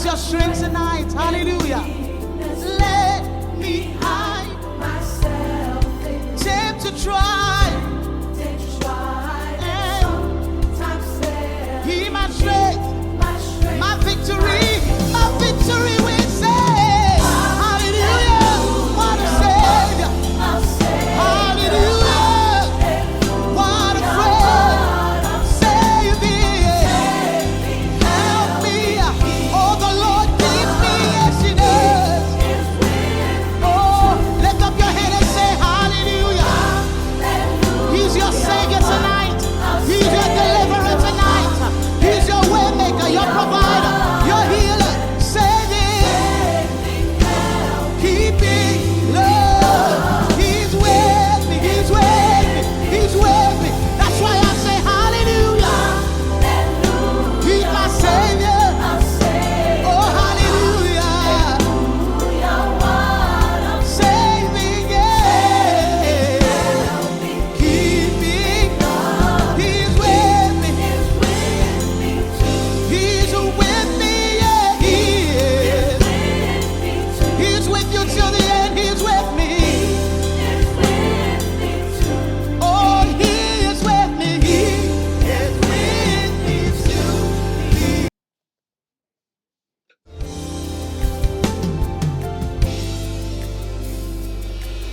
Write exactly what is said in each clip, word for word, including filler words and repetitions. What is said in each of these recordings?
Your strength tonight. Hallelujah. Let me hide myself in tempted trial. He my strength, my victory, my victory within. Hallelujah. What a Savior. Hallelujah. What a friend. Save me. Help me. Oh, the Lord keeps me. Yes, He does. Oh, lift up your hand and say hallelujah. He's your Savior tonight. He's your deliverer tonight. He's your way maker, your provider, your healer. Save me. Keep me, Lord. He's with me, He's with me, He's with me. That's why I say hallelujah. He's my Savior. Oh, hallelujah. Saving, yeah. Keeping, He's with me. He's with me, yeah, He is. He's with you till the end. He's with me. Oh, He is with me. He is with me till the end.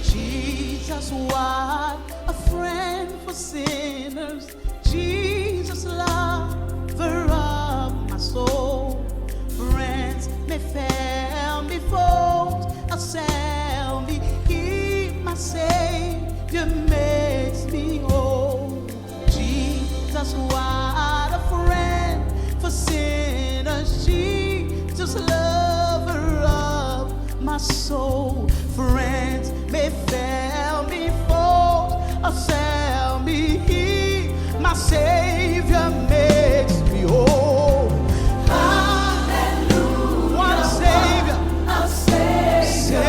Jesus, what a friend for sinners. Jesus, lover of my soul. Friends may fail me, foes assail me. He, my Savior, makes me whole. Jesus, what a friend for sinners. Jesus, lover of my soul. Friends may fail me, foes assail me. He, my Savior, makes me whole. Hallelujah. What a Savior. A Savior.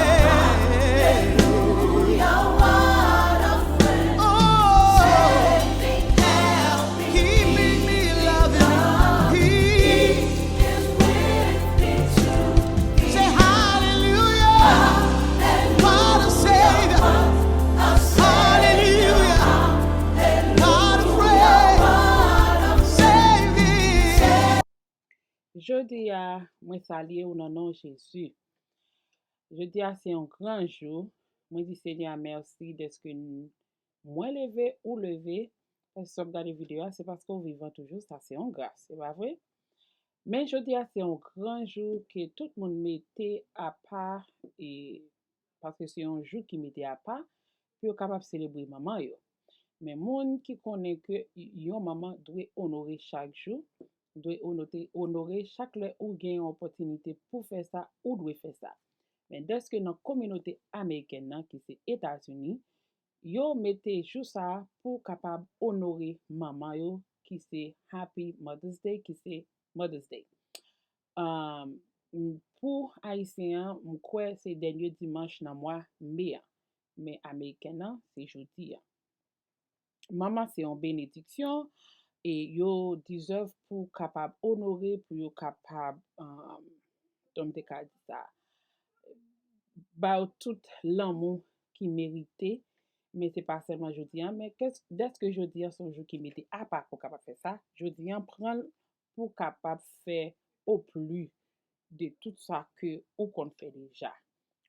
Hallelujah. What a friend. Oh. He make me love Him. He is with me too. Say hallelujah. What a Savior. Hallelujah. What a friend. Save me. Jodi a, mwen salye w nan non Jezi. Jodi a se yon gran jou. Mwen di Senyè a mèsi dèske n-, mwen leve, ou leve. Paske si w ap gade videyo a, se paske w vivan toujou. Sa se yon gras, se pa vre? Men jodi a se yon gran jou ke tout moun mete apa, e, paske se yon jou ki mete apa pou yo kapab selebre manman yo. Men moun ki konnen ke yon manman dwe onore chak jou, dwe onote-, onore chak lè ou gen yon opòtinite pou fè sa, ou dwe fè sa. Men dèske nan kominote amerikèn nan, ki se Etazini, yo mete jou sa a pou kapab onore manman yo, ki se Happy Mother's Day, ki se Mother's Day. Um, m-, pou Ayisyen an, m kwè se dènye dimanch nan mwa me a. Men Ameriken an, se jodi a. Manman se yon benediksyon e yo deserve pou kapab onore, pou yo kapab, um, jan m te ka di sa, ba yo tout lanmou ki merite, men se pa sèlman jodi a, men kès-, dèske jodi a se yon jou ki mete apa pou kapab fè sa, jodi a pran l pou kapab fè o pli de tout sa ke ou konn fè deja.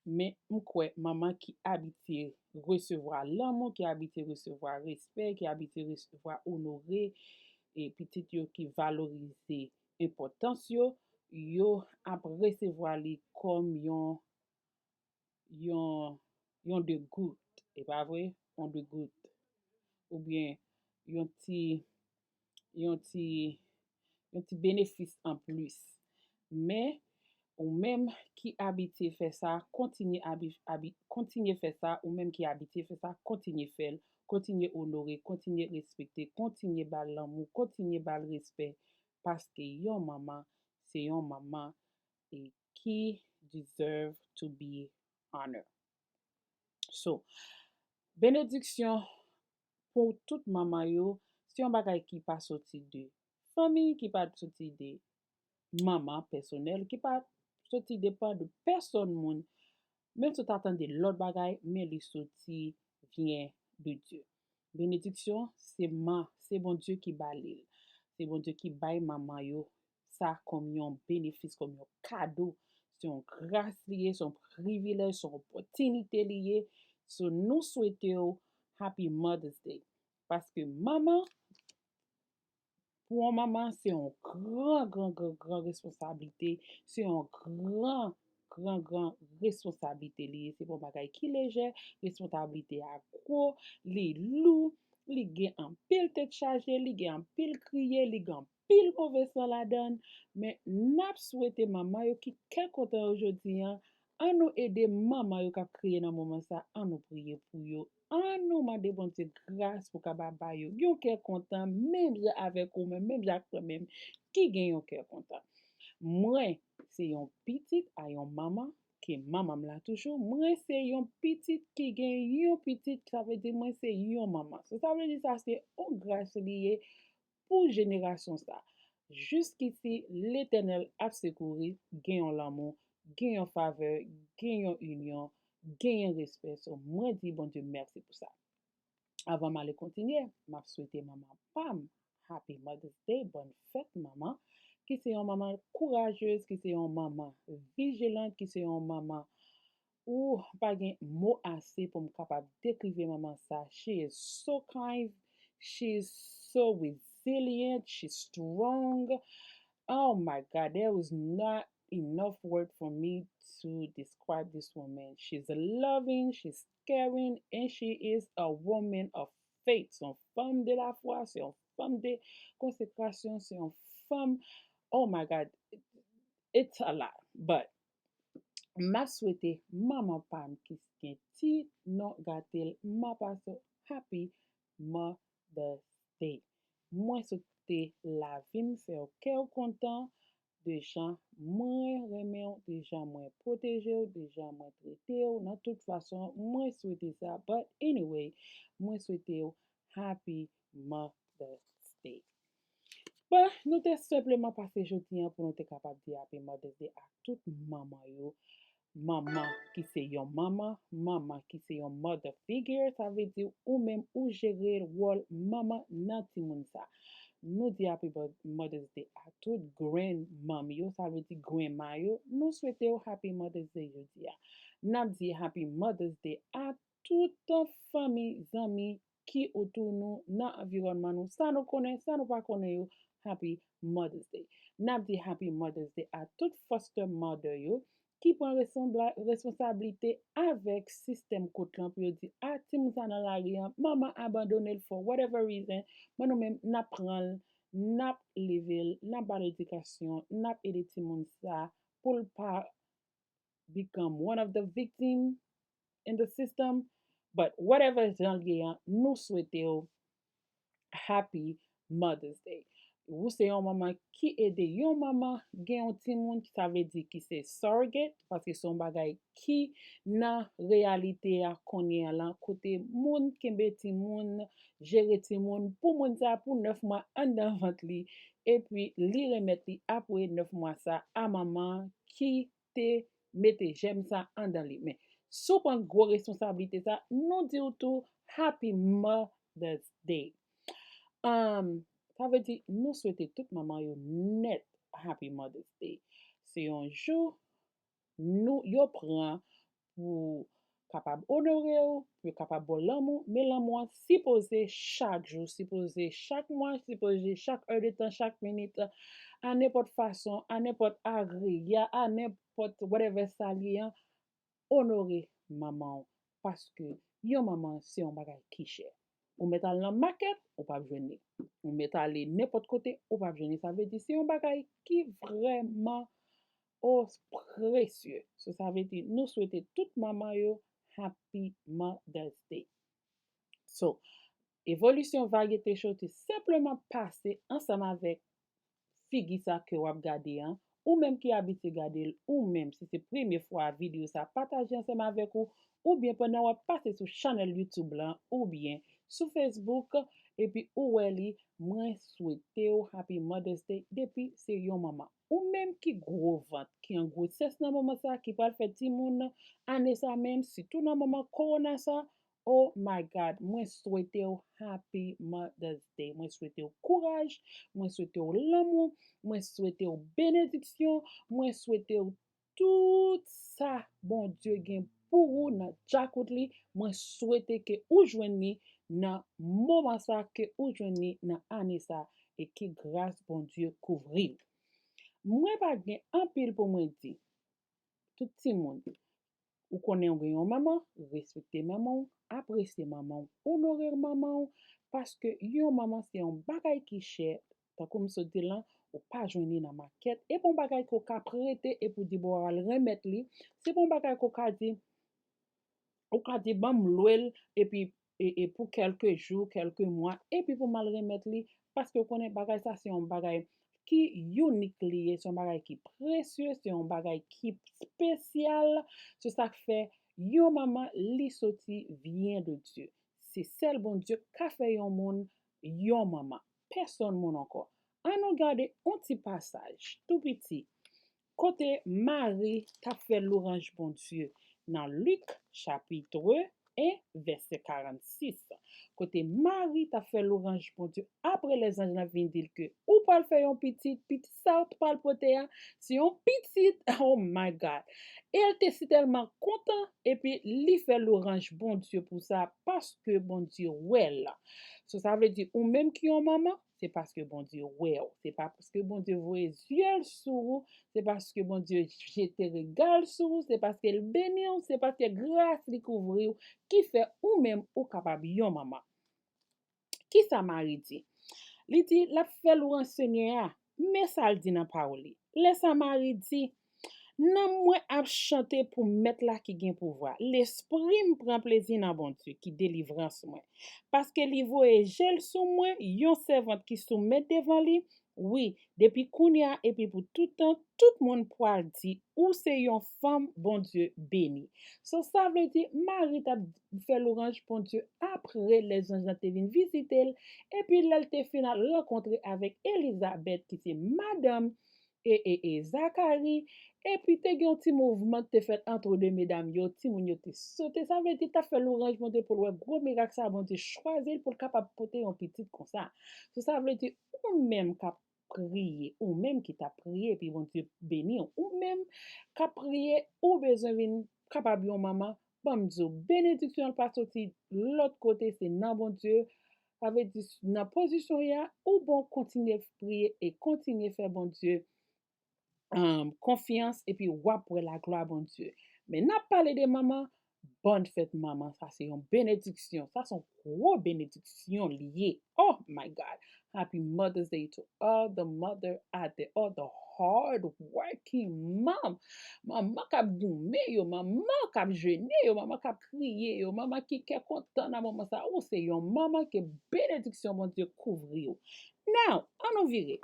Men m kwè manman ki abitye resevwa lanmou, ki abitye resevwa respè, ki abitye resevwa onore, e pitit yo ki valorize enpòtans yo, yo ap resevwa li kòm yon, yon, yon degout, e pa vre? Yon degout. Oubyen yon ti, yon ti, yon ti benefis anplis. Men, ou menm ki abitye fè sa, kontinye abi-, abi-, kontinye fè sa, ou menm ki abitye fè sa, kontinye fè l, kontinye onore, kontinye respekte, kontinye ba l lanmou, kontinye ba l respè, paske yon manman, se yon manman, e ki deserve to be honor. So, benediksyon pou tout manman yo, se yon bagay ki pa soti de fanmi, ki pa soti de manman pèsonèl ki pa soti depann de pèsonn moun. Menm si w ta tande lòt bagay, men li soti vyen de Dye. Benediksyon, se man, se Bondye ki ba li l. Se Bondye ki bay manman yo sa kòm yon benefis, kòm yon kado. Se yon gras li ye, se yon privilèj, se yon opòtinite li ye. So, nou swete w Happy Mother's Day. Paske manman, pou yon manman, se yon gran, gran, gran, gran responsablite. Se yon gran, gran, gran responsablite li ye. Se pa yon bagay ki lejè. Responsablite a gwo, li lou, li gen anpil tèt chaje, li gen anpil kriye, li gen anpil move san ladan l. Men n ap swete manman yo ki kè kontan yo jodi a, an nou ede manman yo k ap kriye nan moman sa, an nou priye pou yo. An nou mande Bondye gras pou kapab ba yo yon kè kontan, menm jan avèk ou menm, menm jan ak mwen menm, ki gen yon kè kontan. Mwen, se yon pitit a yon manman, ke manman m la toujou. Mwen, se yon pitit ki gen yon pitit, sa vle di mwen se yon manman. So, sa vle di sa se yon gras li ye pou jenerasyon sa. Jiskisi Letènèl ap sekouri, gen yon lanmou, gen yon favè, gen yon inyon, gen yon respè. So, mwen di Bondye mèsi pou sa. Avan m ale kontinye, m ap swete manman pa m Happy Mother's Day, bòn fèt manman, ki se yon manman kourajez, ki se yon manman vijilant, ki se yon manman ou pa gen mo ase pou m kapab dekrive manman sa. She is so kind, she is so resilient, she's strong. Oh my God, there was not enough word for me to describe this woman. She's loving, she's caring, and she is a woman of faith. Se yon fanm de lafwa, se yon fanm de konsekrasyon, se yon fanm, oh my God, it's a lot. But m ap swete manman pa m ki gen ti non gate l, m ap pase Happy Mother's Day. Mwen swete lavi m fè w kè w kontan de jan mwen renmen w, de jan mwen pwoteje w, de jan mwen trete w. Nan tout fason, mwen swete sa. But anyway, mwen swete w Happy Mother's Day. Bon, nou te senpleman pase jodi an pou nou te kapab di Happy Mother's Day a tout manman yo. Manman ki se yon manman, manman ki se yon mother figure, sa vle di ou menm ou jere wòl manman nan timoun sa. Nou di Happy Mo-, Mother's Day a tout grandmam yo, sa vle di granma yo. Nou swete w Happy Mother's Day jodi a. N ap di Happy Mother's Day a tout fanmi, zanmi ki otou nou, nan anviwònman nou, sa nou konnen, sa nou pa konnen yo, Happy Mother's Day. N ap di Happy Mother's Day a tout foster mother yo ki pran resonbla-, responsablite avèk sistèm kout lan pou yo di, a, timoun sa nan lari an, manman abandone l for whatever reason, men nou menm, n ap pran l, n ap leve l, n ap ba l edikasyon, n ap ede timoun sa pou l pa become one of the victim in the system, but whatever jan l ye an, nou swete w Happy Mother's Day. Ou se yon manman ki ede yon manman gen yon timoun, sa vle di ki se surrogate, paske se yon bagay ki nan reyalite a kounye a la, kote moun kenbe timoun, jere timoun pou moun sa pou nèf mwa anndan vant li, epi li remèt li apre nèf mwa sa a manman ki te mete jèm sa anndan li. Men, si w pran gwo responsablite sa, nou di w tou Happy Mother's Day. Um, sa vle di, nou swete tout manman yo nèt Happy Mother's Day. Se yon jou nou, yo pran pou kapab onore w, pou yo kapab ba w lanmou, men lanmou an sipoze chak jou, sipoze chak mwa, sipoze chak è de tan, chak minit, a nenpòt fason, a nenpòt agreya, a nenpòt whatever sa l ye an, onore manman w, paske yon manman se yon bagay ki chè. Ou mèt al nan makèt, ou p ap jwenn li. Ou mèt ale nenpòt kote, ou p ap jwenn li. Sa vle di se yon bagay ki vrèman o, presye. So, sa vle di, nou swete tout manman yo Happy Mother's Day. So, Evolisyon Varyete Show te senpleman pase ansanm avèk figi sa ke w ap gade an. Ou menm ki abitye gade l, ou menm, si se premye fwa videyo sa pataje ansanm avèk ou, oubyen pandan w ap pase sou chanèl YouTube lan, oubyen sou Facebook, epi ou wè li, mwen swete w Happy Mother's Day depi se yon manman. Ou menm ki gwo vant, ki an gwosès nan moman sa, ki pral fè timoun nan ane sa menm, sitou nan moman kowona sa, oh my God, mwen swete w Happy Mother's Day. Mwen swete w kouraj, mwen swete w lanmou, mwen swete w benediksyon, mwen swete w tout sa Bondye gen pou ou nan djakout li. Mwen swete ke ou jwenn li nan moman sa, ke ou jwenn li nan ane sa, e ke gras Bondye kouvri w. Mwen pa gen anpil pou mwen di. Tout timoun, ou konnen ou gen yon manman, respekte manman w, apresye manman w, onore manman w, paske yon manman se yon bagay ki chè, tankou m sot di l lan, ou pa jwenn li nan makèt, e pa yon bagay ke w ka prete epi w di bon w al remèt li, se pa yon bagay ke w ka di, ou ka di ban m lwe l, epi e, e pou kèlke jou, kèlke mwa, epi pou m al remèt li, paske w konnen bagay sa se yon bagay ki inik li ye, se yon bagay ki presye, se yon bagay ki espesyal, se sa k fè yon manman li soti vyen de Dye. Se sèl Bondye k ka fè yon moun yon manman, pèsòn moun ankò. Ann nou gade yon ti pasaj tou piti kote Mari t ap fè lwanj Bondye nan Lik chapit en vèsè karannsis. Kote Mari t ap fè lwanj Bondye apre lèzanj lan vin di l ke ou pral fè yon pitit, pitit sa ou t pral pote a se yon pitit, oh my God. E l te sitèlman kontan epi li fè lwanj Bondye pou sa paske Bondye wè l. So sa vle di ou menm ki yon manman, se paske Bondye wè w. Se pa paske Bondye voye zye l sou ou, se paske Bondye jete rega l sou ou, se paske l beni w, se paske gras li kouvri w, ki fè ou menm ou kapab yon manman. Kisa Mari di? Li di l ap fè lwanj Senyè a. Men sa l di nan pawòl li. Lè sa Mari di, nanm mwen ap chante pou Mèt la ki gen pouvwa. Lespri m pran plezi nan Bondye, ki delivrans mwen. Paske li voye je l sou mwen, yon sèvant ki soumèt devan li. Wi, depi kounye a epi pou tout tan, tout moun pral di, ou se yon fanm Bondye beni. So, sa vle di, Mari t ap fè lwanj Bondye apre lèzanj lan te vin vizite l, epi lè l te fin al rankontre avèk Elizabèt, ki se madanm e, e, e Zakari, epi te gen yon ti mouvman ki te fèt antre de medam yo, timoun yo te sote. Sa vle di, t ap fè lwanj Bondye pou l wè gwo mirak sa, Bondye chwazi l pou l kapab pote yon pitit konsa. So, sa vle di, ou menm k ap priye, ou menm ki t ap priye, epi Bondye beni w, ou menm k ap priye, ou bezwen vin kapab yon manman, ban m di w, benediksyon an pa soti lòt kote, se nan Bondye. Sa vle di, nan pozisyon w ye a, ou bon kontinye priye e kontinye fè Bondye um, konfyans, epi w ap wè laglwa Bondye. Men n ap pale de manman, bòn fèt manman, sa se yon benediksyon, sa se yon gwo benediksyon li ye. Oh my God! Happy Mother's Day to all the mother out there, all the hard working mom. Manman k ap goumen yo, manman k ap jene yo, manman k ap kriye yo, manman ki kè kontan nan moman sa. Ou se yon manman ke benediksyon Bondye kouvri w. Now, ann nou vire.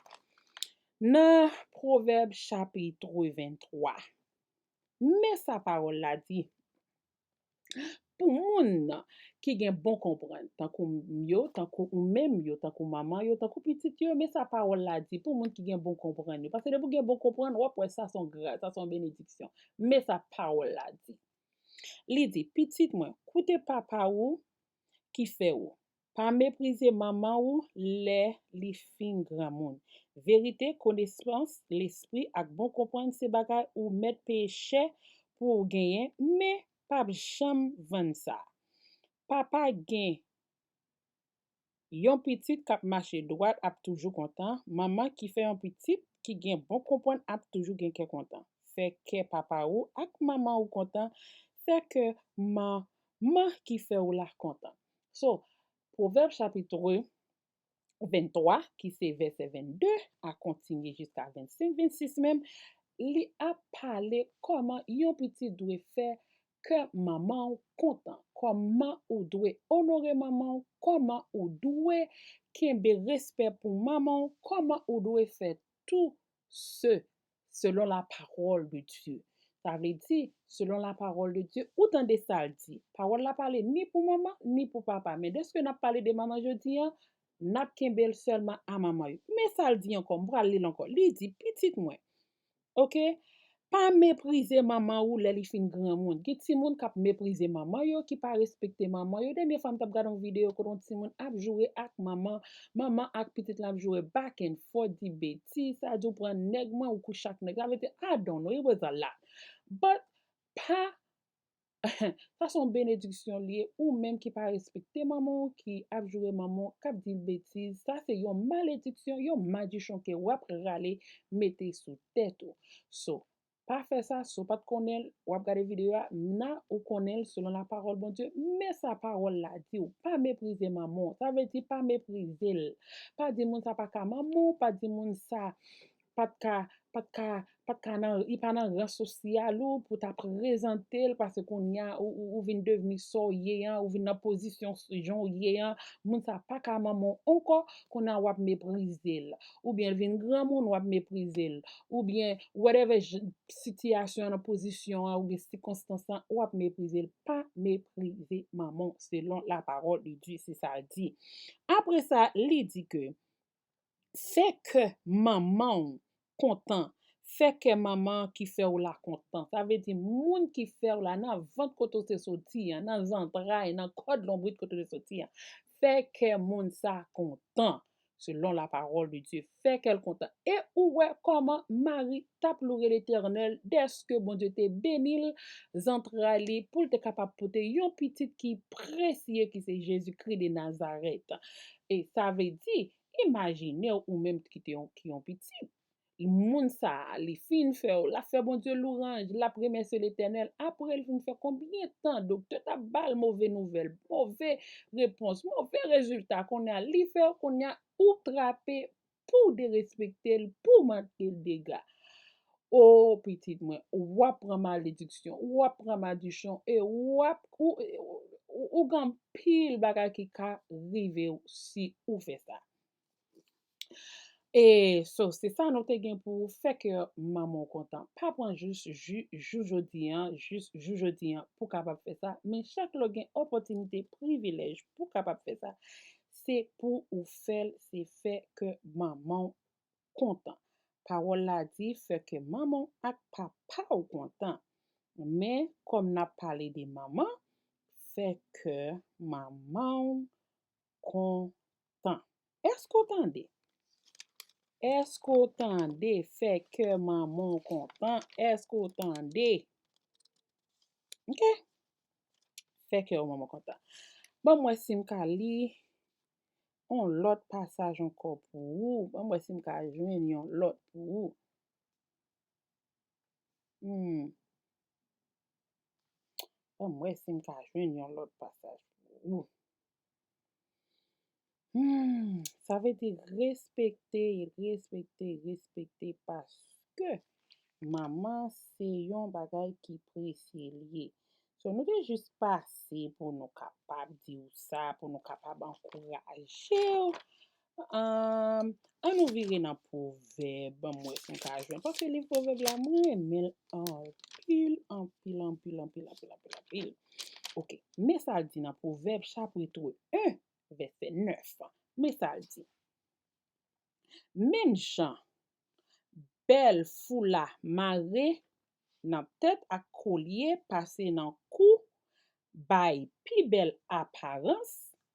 Nan Pwovèb chapit venntwa, men sa pawòl la di. Pou moun ki gen bon konprann, tankou m yo, tankou ou menm yo, tankou manman yo, tankou pitit yo, men sa pawòl la di pou moun ki gen bon konprann yo. Paske depi w gen bon konprann, w ap wè sa se yon gras, sa se yon benediksyon. Men sa pawòl la di. Li di, pitit mwen, koute papa ou ki fè ou. Pa meprize manman ou lè li fin granmoun. Verite, konesans, lespri ak bon konprann se bagay ou mèt peye chè pou w genyen, men p ap janm vann sa. Papa gen yon pitit k ap mache dwat ap toujou kontan. Manman ki fè yon pitit ki gen bon konprann ap toujou gen kè kontan. Fè kè papa ou ak manman ou kontan. Fè kè manman ki fè ou la kontan. So, Pwovèb chapit venntwa, ki se vèsè vennde a kontinye jiska vennsenk, vennsis menm, li ap pale kòman yon pitit dwe fè kè manman w kontan, kòman ou dwe onore manman w, kòman ou dwe kenbe respè pou manman w, kòman ou dwe fè tou se selon la parole de Dieu. Sa vle di, selon la parole de Dieu, ou tande sa l di. Pawòl la pale ni pou manman, ni pou papa. Men dèske n ap pale de manman jodi a, n ap kenbe l sèlman a manman yo. Men sa l di ankò, m pral li l ankò. Li di, pitit mwen, oke, pa meprize manman ou lè li fin granmoun. Gen timoun k ap meprize manman yo, ki pa respekte manman yo. Dènye fwa m t ap gade yon videyo kote yon timoun ap joure ak manman, manman ak pitit la ap joure back and forth, di betiz, sa di w pran nèg mwen, ou kouche ak nèg la. Sa vle di, I don't know, it was a lot. But pa Sa se yon benediksyon li ye, ou menm ki pa respekte manman w, ki ap joure manman w, k ap di l betiz, sa se yon malediksyon, yon madichon ke w ap rale mete sou tèt ou. So, pa fè sa, si w pa t konnen l, w ap gade videyo a, now ou konnen l selon lapawòl Bondye, men sa pawòl la di w, pa meprize manman w, sa vle di pa meprize l, pa di moun sa pa ka manman w, pa di moun sa pa t ka, pa t ka, pa t ka nan, li pa nan ran sosyal ou pou ta prezante l, paske kounye a ou, ou, ou vin devni sa w ye an, ou vin nan pozisyon s- jan w ye an, moun sa pa ka manman w ankò, kounye a w ap meprize l. Oubyen l vin granmoun, w ap meprize l. Oubyen whatever j- sitiyasyon an, nan pozisyon an, oubyen sikonstans lan, w ap meprize l. Pa meprize manman w, selon lapawòl de Dye, se sa l di. Apre sa, li di ke fè kè manman w kontan. Fè kè manman ki fè w la kontan. Sa vle di moun ki fè w la nan vant kote w te soti an, nan zantray, nan kòd lonbrit kote w te soti an. Fè kè moun sa kontan, selon lapawòl de Dye. Fè kè l kontan. E ou wè kòman Mari t ap loure Letènèl dèske Bondye te beni l, zantray li, pou l te kapab pote yon pitit ki presye, ki se Jezikri de Nazarèt. E sa vle di, imajine w ou menm ki te yon, ki yon pitit. Moun sa a, li fin fè w, l ap fè Bondye lwanj, l ap remèsye Letènèl. Apre l fin fè konbyen tan doktè t ap ba l move nouvèl, move repons, move rezilta, kounye a li fè w, kounye a ou trape pou w derespekte l, pou w mande l dega. O pitit mwen, w ap pran malediksyon, w ap pran madichon, e w ap, ou, ou, ou, ou gen anpil bagay ki ka rive w si ou fè sa. E so, se sa nou te gen pou fè kè manman w kontan. Pa pran jis jou, jou jodi an, jis jou jodi an pou w kapab fè sa, men chak lè w gen opòtinite, privilèj pou w kapab fè sa, se pou ou fè l, se fè kè manman w kontan. Pawòl la di, fè kè manman w ak papa w kontan. Men, kòm n ap pale de manman, fè kè manman w kontan. Èske w tande? Èske w tande? Fè kè manman w kontan. Èske w tande? Oke? Fè kè manman w kontan. Ban m wè si m ka li yon lòt pasaj ankò pou ou. Ban m wè si m ka jwenn yon lòt pou ou. Hmm. Ban m wè si m ka jwenn yon lòt pasaj pou ou. Hmm, sa vle di respekte, respekte, respekte, paske manman se yon bagay ki presye l ye. So, nou te jis pase pou nou kapab di w sa, pou nou kapab ankouraje w. Ann nou vire nan Pwovèb, ban m wè si m ka jwenn. Paske liv Pwovèb la, mwen renmen l anpil, anpil, anpil, anpil, anpil, anpil, anpil. Oke, men sa l di nan Pwovèb chapit en, vèsè nèf. Men sa l di. Menm jan bèl foula mare nan tèt ak kolye pase nan kou bay pi bèl aparans,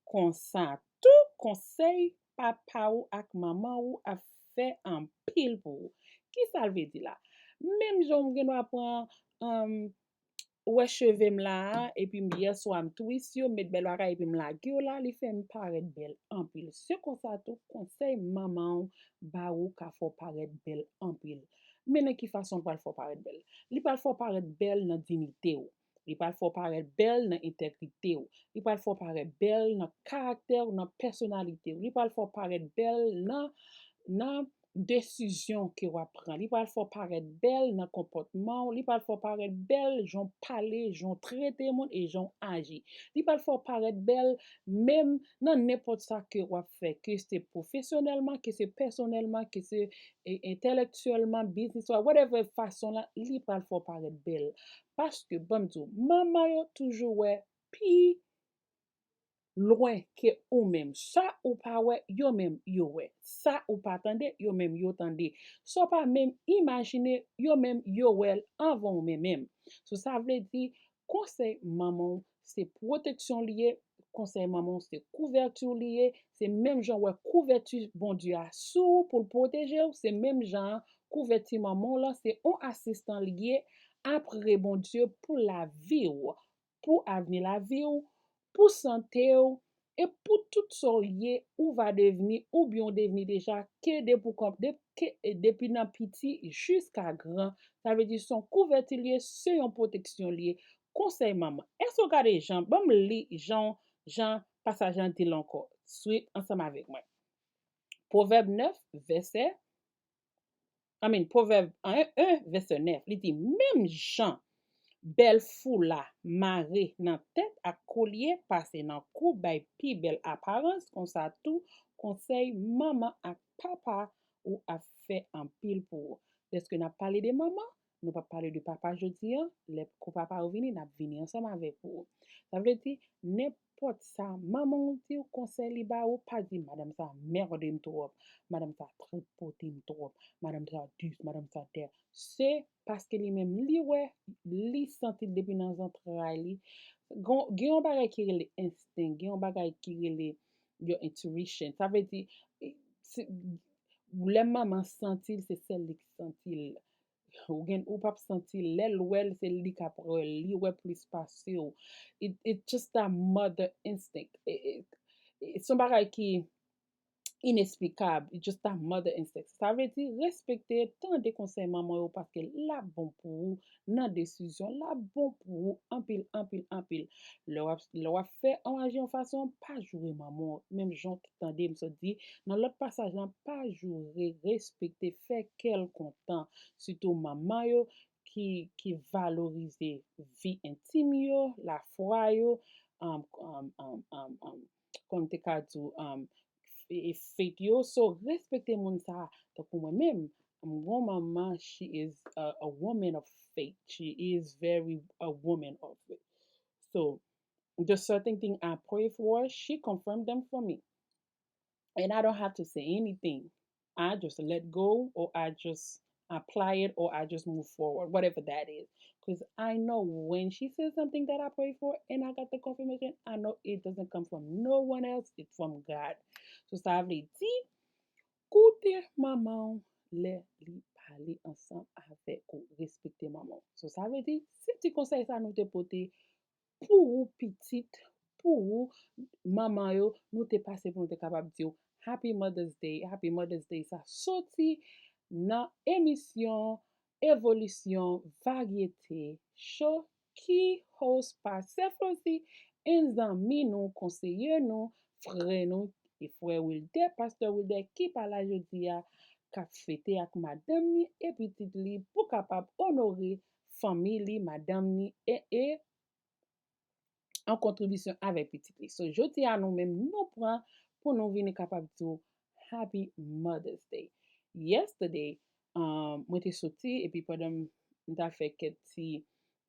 konsa tou konsèy papa w ak manman w ap fè anpil pou ou. Kisa l vle di la? Menm jan w gen dwa pran, um, ou wè cheve m la a, epi m yèswa m twist yo, m met bèl bagay epi m lage yo la, li fè m parèt bèl anpil. Se konsa tou konsèy manman w ba ou ka fè w parèt bèl anpil. Men nan ki fason l pral fè w parèt bèl? Li pral fè w parèt bèl nan diyite w. Li pral fè w parèt bèl nan entegrite w. Li pral fè w parèt bèl nan karaktè w, nan pèsonalite w. Li pral fè w parèt bèl nan, nan desizyon ke w ap pran. Li pral fè w parèt bèl nan konpòtman w. Li pral fè w parèt bèl jan w pale, jan w trete moun e jan w aji. Li pral fè w parèt bèl menm nan nenpòt sa ke w ap fè, ke se pwofesyonèlman, ke se pèsonèlman, ke se, e, entèlektyèlman, biznis, whatever fason la, li pral fè w parèt bèl. Paske, ban m di w, manman yo toujou wè pi lwen ke ou menm. Sa ou pa wè, yo menm yo wè. Sa ou pa tande, yo menm yo tande. Sa w pa menm imajine, yo menm yo wè l anvan w menm menm. So, sa vle di, konsèy manman w se pwoteksyon li ye, konsèy manman w se kouvèti li ye, se menm jan w wè kouvèti Bondye a sou ou pou l pwoteje w, se menm jan an kouvèti manman w lan se yon asistan li ye apre Bondye pou lavi w, pou avni lavi w, pou sante w, e pou tout sa w ye, ou va devni, oubyen w devni deja, ke depi w kòm-, de-, ke, depi nan piti jiska gran. Sa vle di se yon kouvèti li ye, se yon pwoteksyon li ye. Konsèy manman. Èske w gade jan, ban m li jan, jan pasaj lan di l ankò. Swiv ansanm avèk mwen. Pwovèb nèf, vèsè, I mean, Pwovèb en, en, vèsè nèf, li di, menm jan bèl foula mare nan tèt ak kolye pase nan kou bay pi bèl aparans, konsa tou, konsèy manman ak papa ou ap fè anpil pou ou. Dèske n ap pale de manman, nou p ap pale de papa jodi a, lè kou papa yo vini, n ap vini ansanm avèk ou. Sa vle di, nenpòt sa manman w di w, konsèy li ba ou, pa di, "Madanm sa mède m twòp, madanm sa tripote m twòp, madanm sa dis, madanm sa dè." Se paske li menm, li wè, li santi l depi nan zantray li. Gon-, gen yon bagay ki rele ensten, gen yon bagay ki rele your intuition. Sa vle di, e, se, lè manman santi l, se sèl li ki santi l. Ou gen, ou p ap santi l. Lè l wè l, se li k ap wè l. Li wè plis pase w. It, it's just that mother instinct. E, e, e, se yon bagay ki inesplikab. It's just that mother instinct. Sa vle di, respekte, tande konsèy manman yo, paske l ap bon pou ou nan desizyon, l ap bon pou ou anpil, anpil, anpil. Lè w ap, lè w ap fè yon aji yon fason, pa joure manman w. Menm jan w tande m sot di nan lòt pasaj lan, pa joure, respekte, fè kè l kontan. Sitou manman yo ki, ki valorize vi entim yo, lafwa yo, um, um, um, um, um, kòm te ka di w, um, f-, e, faith yo. So, respekte moun sa a. Tankou mwen menm, m gon manman, she is a, a woman of faith. She is very a woman of faith. So, the certain thing I pray for, she confirmed them for me. And I don't have to say anything. I just let go, or I just apply it, or I just move forward, whatever that is. Because I know when she says something that I pray for and I got the confirmation, I know it doesn't come from no one else, it's from God. So, sa vle di, koute manman w lè li pale ansanm avèk ou, respekte manman w. So, sa vle di, se ti konsèy sa nou te pote pou ou pitit, pou ou manman yo, nou te pase pou nou te kapab di w Happy Mother's Day, Happy Mother's Day. Sa soti nan emisyon Evolisyon Varyete Show ki host pa Sè Flozi, en zanmi nou, konseye nou, frè nou, e frè Wilder, pastè Wilder ki pa la jodi a, k ap fete ak madanm ni e pitit li pou kapab onore fanmi li, madanm ni, e, e an kontribisyon avèk pitit li. So, jodi a nou menm, nou pran pou nou vini kapab di w Happy Mother's Day. Yesterday, um, mwen te soti, epi pandan m, m ta fè kèk ti,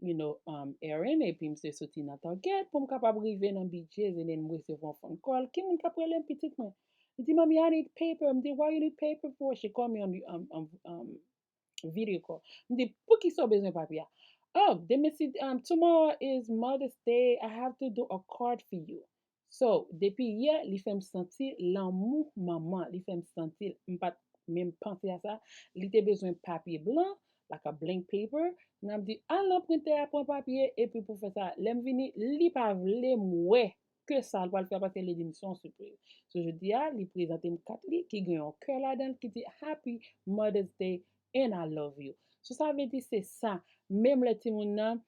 you know, um, errand, epi m te soti nan Target pou m kapab rive nan B J's, and then m resevwa yon phone call. Ki moun k ap rele m? Pitit mwen. Li di, "Mommy, I need paper." M di, "Why you need paper for?" She called me on the, um, um, um, video call. M di, "Poukisa w bezwen papye a?" "Oh," demèsi, um, "tomorrow is Mother's Day. I have to do a card for you." So, depi yè, li fè m santi lanmou manman. Li fè m santi, m pa t menm panse a sa. Li te bezwen papye blan, like a blank paper. N ap di, "Al nan prentè a, pran papye, epi pou fè sa." Lè m vini, li pa vle m wè ke sa l pral fè, paske li di m se yon sipriz. So, jodi a, li prezante m kat li ki gen yon kè ladan l ki di, "Happy Mother's Day and I love you." So, sa vle di se sa. Menm lè timoun nan,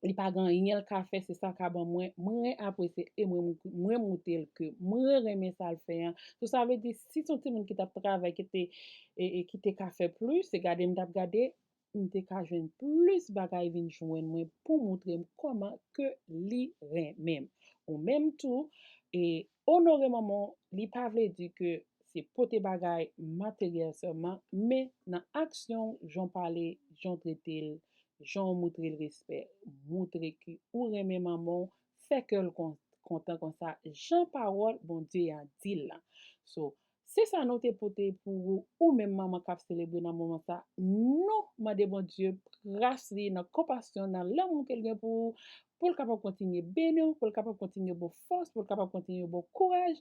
li pa gen anyen l ka fè, se sa l ka ban mwen. Mwen apresye e mwen, mwen montre l ke mwen renmen sa l fè an. So, sa vle di, si se yon timoun ki t ap travay, ki te, e, e ki te ka fè plis, se gade m t ap gade, m te ka jwenn plis bagay vin jwenn mwen pou montre m kòman ke li renmen m. Ou menm tou, e onore manman w, li pa vle di ke se pote bagay materyèl sèlman, men nan aksyon w, jan w pale, jan w trete l, jan w montre l respè, montre ke ou renmen manman w, fè kè l kon-, kontan konsa, jan pawòl Bondye a di l lan. So, se sa nou te pote pou ou, ou menm manman k ap selebre nan moman sa. Nou mande Bondye gras li, nan konpasyon, nan lanmou ke l gen pou ou, pou l kapab kontinye beni w, pou l kapab kontinye ba w fòs, pou l kapab kontinye ba w kouraj,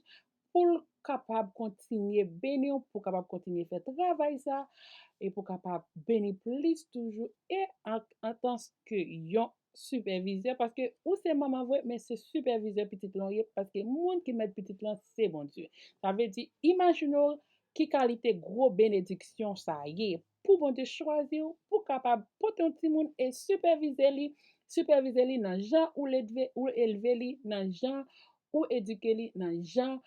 pou l kapab kontinye beni w, pou w kapab kontinye fè travay sa, e pou w kapab beni plis toujou, e an, antanke yon sipèvizè, paske ou se manman vre, men se sipèvizè pitit lan w ye, paske moun ki mèt pitit lan se Bondye. Sa vle di, imajine w ki kalite gwo benediksyon sa ye, pou Bondye chwazi w, pou kapab pote yon timoun e sipèvize li, sipèvize li nan jan ou ledve, ou elve li, nan jan ou edike li, nan jan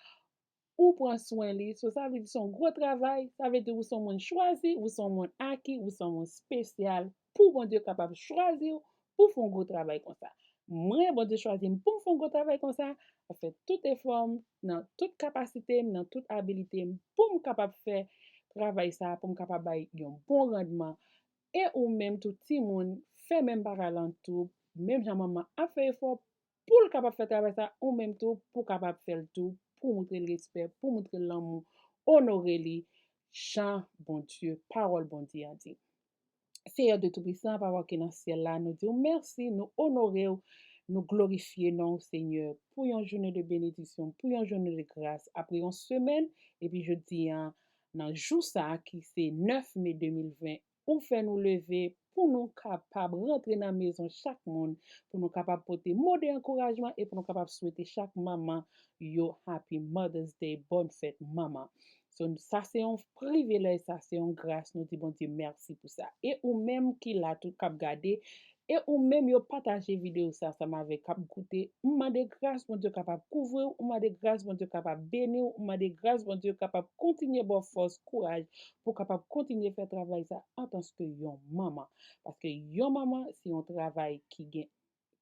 ou pran swen li. So, sa vle di se yon gwo travay, sa vle di ou se yon moun chwazi, ou se yon moun aki, ou se yon moun espesyal, pou Bondye kapab chwazi w, pou fè yon gwo travay konsa. Mwen, Bondye chwazi m pou m fè yon gwo travay konsa, m ap fè tout efò m, nan tout kapasite m, nan tout abilite m, pou m kapab fè travay sa, pou m kapab bay yon bon randman. E ou menm tou timoun, fè menm bagay lan tou, menm jan manman ap fè efò pou l kapab fè travay sa, ou menm tou, pou w kapab fè l tou, pou w montre l respè, pou w montre l lanmou, onore li, jan Bondye, pawòl Bondye a di. Seyè de Toupisan, Papa ki nan syèl la, nou di w mèsi, nou onore w, nou glorifye non w, Senyè, pou yon jounen de benediksyon, pou yon jounen de gras, apre yon semèn, epi jodi a, nan jou sa a ki se nèf me de mil ven, ou fè nou leve pou nou kapab rantre nan mezon chak moun, pou nou kapab pote mo de ankourajman e pou nou kapab swete chak manman yo Happy Mother's Day, bòn fèt manman. So, sa se yon privilèj, sa se yon gras, nou di Bondye mèsi pou sa. E ou menm ki la tou k ap gade, e ou menm yo pataje videyo sa ansanm avèk k ap koute, m mande gras Bondye kapab kouvri w, m mande gras Bondye kapab beni w, m mande gras Bondye kapab kontinye ba w fòs, kouraj, pou w kapab kontinye fè travay sa antanke yon manman. Paske yon manman, se yon travay ki gen,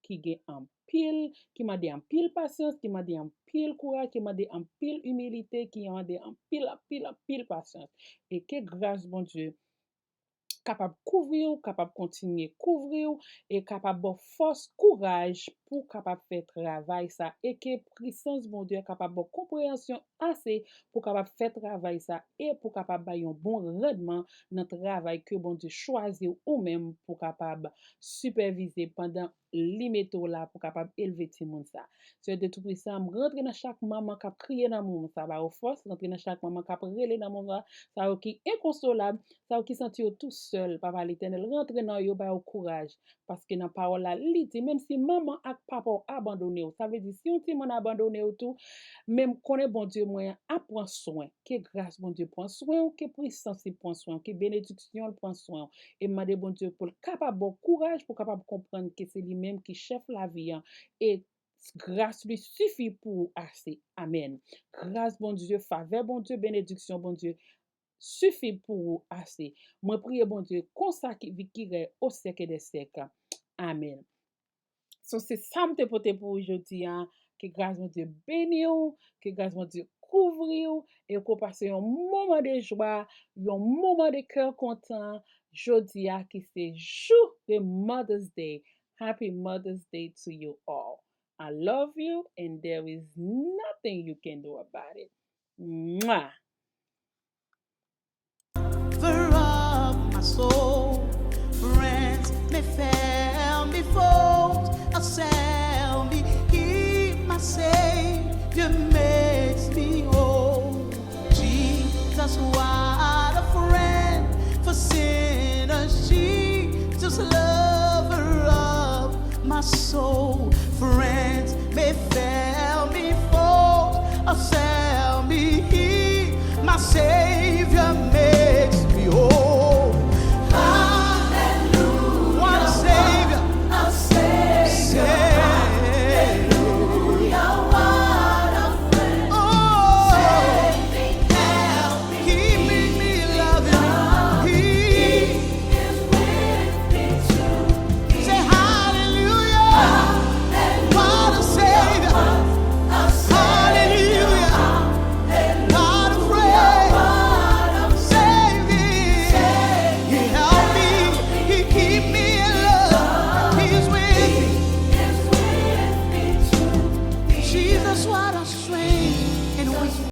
ki gen anpil, ki mande anpil pasyans, ki mande anpil kouraj, ki mande anpil imilite, ki mande anpil, anpil, anpil pasyans. E ke gras Bondye kapab kouvri w, kapab kontinye kouvri w, e kapab ba w fòs, kouraj pou w kapab fè travay sa, e ke pwisans Bondye kapab ba w konpreyansyon ase pou w kapab fè travay sa, e pou w kapab bay yon bon randman nan travay ke Bondye chwazi w ou menm pou w kapab sipèvize pandan li mete w la pou w kapab elve timoun sa. Seyè de Toupisan, m rantre nan chak manman k ap kriye nan moman sa, ba yo fòs, rantre nan chak manman k ap rele nan moman sa, sa yo ki enkonsolab, sa yo ki santi yo tou sèl, Papa Letènèl, rantre nan yo, ba yo kouraj, paske nan pawòl la, li di, menm si manman ak papa w abandone w, sa vle di, si yon timoun abandone w tou, men konnen Bondye mwen an ap pran swen, ke gras Bondye pran swen w, ke pwisans li pran swen w, ke benediksyon l pran swen w, e m mande Bondye pou l kapab ba w kouraj, pou w kapab konprann ke se li menm ki chèf lavi an, e gras li sifi pou ou ase. Amèn. Gras Bondye, favè Bondye, benediksyon Bondye sifi pou ou ase. Mwen priye Bondye konsa ki vi ki rèy o syèk e dè syèk. Amèn. So, se sa m te pote pou ou jodi a. Ke gras Bondye beni w, ke gras Bondye kouvri w, e ke w pase yon moman de jwa, yon moman de kè kontan, jodi a ki se jou de Mother's Day. Happy Mother's Day to you all. I love you and there is nothing you can do about it. Mwah! Lover of my soul, friends may fail me, foes assail me, He, my Savior, makes me whole. Jesus, what a friend for sinners. Jesus, lover of my soul. Friends may fail me, foes assail me. He, my Savior, makes me whole. Hallelujah. What a Savior. A Savior. Say, hallelujah, what a friend. Oh. Save me, help me. Keep me, me loving. He is with me to the end. Say, hallelujah. Hallelujah. What a Savior. What a Savior. Hallelujah. Hallelujah. What a friend. Sway and we